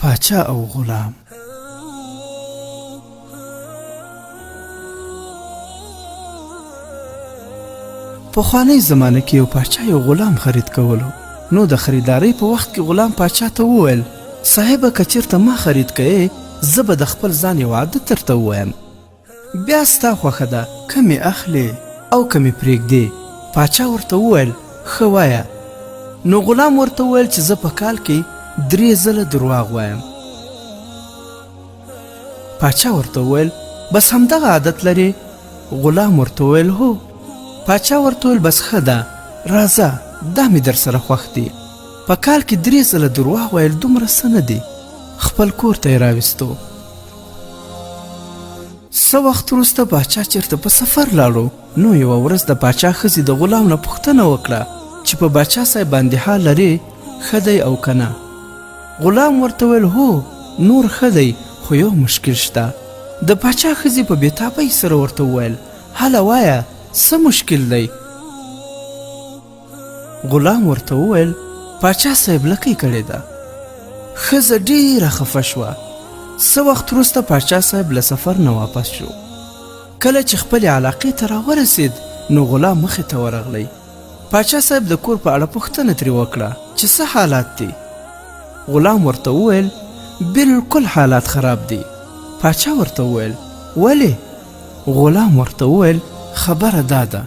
پاچا او غلام. پخوانۍ زمانه کې یو پاچا یو غلام خرید کولو. نو د خریدارۍ په وخت کې غلام پاچا ته وویل، صاحبه که چیرته ما خرید کړې، زه به د خپل ځان یو عادت درته ووایم. بیا ستا خوښه ده که مې اخلې او که مې پرېږدې. پاچا ورته وویل، ښه وایه. نو غلام ورته وویل چې زه په کال کې درې ځله درواغ وایم. پاچا ورته وویل، بس همدغه عادت لرې؟ غلام ورته وویل، هو. پاچا ورته وویل، بس ښه ده، راځه دا مې درسره خوښ دي. په کال کې درې ځله درواغ ویل دومره څه نه دي. خپل کور ته یې راوستو. څه وخت وروسته باچا چېرته په سفر لاړو. نو یوه ورځ د باچا ښځې د غلام نه پوښتنه وکړه چې په باچا صاحب باندې حال لرې، ښه دی او که نه؟ غلام ورته ویل، هو نور ښه دی، خو یو مشکل شته. د باچا ښځې په بېتابۍ سره ورته وویل، هله وایه څه مشکل دی؟ غلام ورته وویل، پاچا صاحب لکۍ کړې ده. ښځه ډېره خفه شوه. څه وخت وروسته پاچا صاحب له سفر نه واپس شو. کله چې خپلې علاقې ته راورسېد نو غلام مخې ته ورغلی. پاچا صاحب د کور په اړه پوښتنه ترې وکړه چې څه حالات دي؟ غلام ورته وویل، بالکل حالات خراب دي. پاچا ورته وویل، ولې؟ غلام ورته وویل، خبره دا ده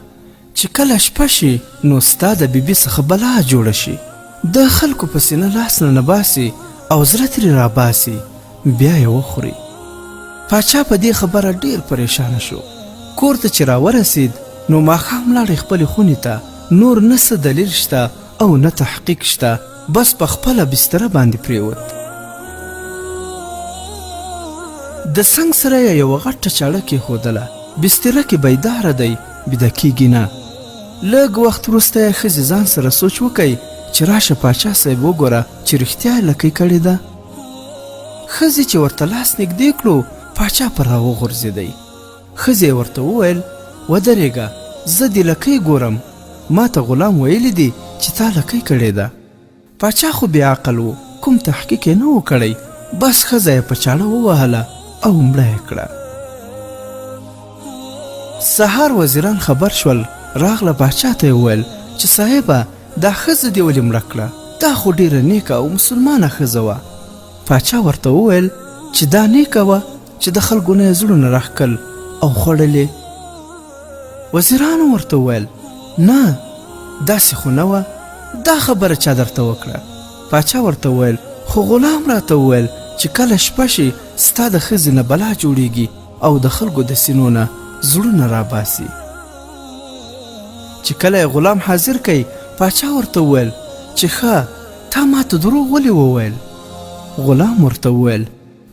چې کله شپه شي نو ستا د بي بي څخه بلا جوړه شي، د خلکو په سینه لاس ننباسي او زړه ترې راباسي، بیا یې وخوري. پاچا په دې خبره ډېر پریشانه شو. کور ته چې راورسېد نو ماښام لاړی خپلې خونې ته، نور نه څه دلیل شته او نه تحقیق شته، بس په خپله بستره باندې پرېوت. د څنګ سره یې یوه غټه چاړه کېښودله، بستره کې بیداره دی، بیده کېږي نه. لږ وخت وروسته یې ښځې ځان سره سوچ وکی چې راشه پاچا صاحب وګوره چې رښتیا یې لکۍ کړې ده. ښځې چې ورته لاس نږدې کړو، پاچا پر راوغورځېدی. ښځې یې ورته وویل، ودرېږه، زه دې لکۍ ګورم، ما ته غلام ویلي دي چې تا لکۍ کړې ده. پاچا خو بې عقل و، کوم تحقیق یې نه و کړی، بس ښځه یې په چاړه ووهله او مړه یې کړه. سهار وزیران خبر شول، راغله پاچا ته یې وویل چې صاحبه دا ښځه دې ولې مړه کړه، دا خو ډېره نیکه او مسلمانه ښځه وه. پاچا ورته وویل چې دا نیکه وه چې د خلکو نه یې زړونه راښکل او خوړلې. وزیرانو ورته وویل، نه داسې خو نه وه، دا خبره چا درته وکړه؟ پاچا ورته وویل، خو غلام راته وویل چې کله شپه شي ستا د ښځې نه بلا جوړیږي او د خلکو د سینو نه زړونه راباسي. چې کله یې غلام حاضر کړ، پاچا ورته وویل چې ښه تا ماته دروغ ولې وویل؟ غلام ورته وویل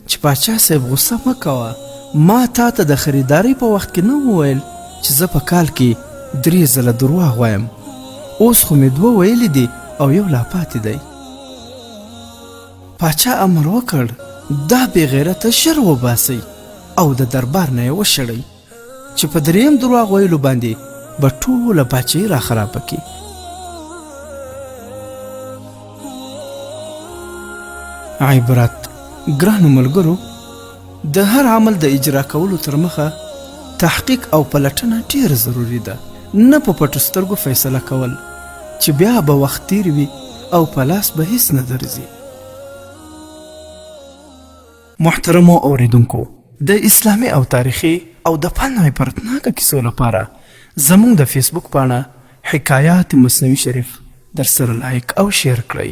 چې پاچا صاحب غوسه مه کوه، ما تا ته د خریدارۍ په وخت کې نه وویل چې زه په کال کې درې ځله درواغ وایم، اوس خو مې دوه ویلي دي او یو لا پاتې دی. پاچا امر وکړ، دا بې غیرته ژر وباسئ او د دربار نه یې وشړئ. چې په دریم درواغ ویلو باندې به ټوله پاچهي را خرابه کړي. عبرت: ګرانو ملګرو، د هر عمل د اجرا کولو تر مخه تحقیق او پلټنه ډیره ضروري ده، نه په پټو سترګو فیصله کول چې بیا به وخت تیر وي او په لاس به هیڅ نه درځي. محترمو اوریدونکو! د اسلامي او تاریخي او د فن عبرتناکه کیسو لپاره زموږ د فیسبوک پاڼه حکایات مثنوي شریف درسره لایک او شیر کړئ.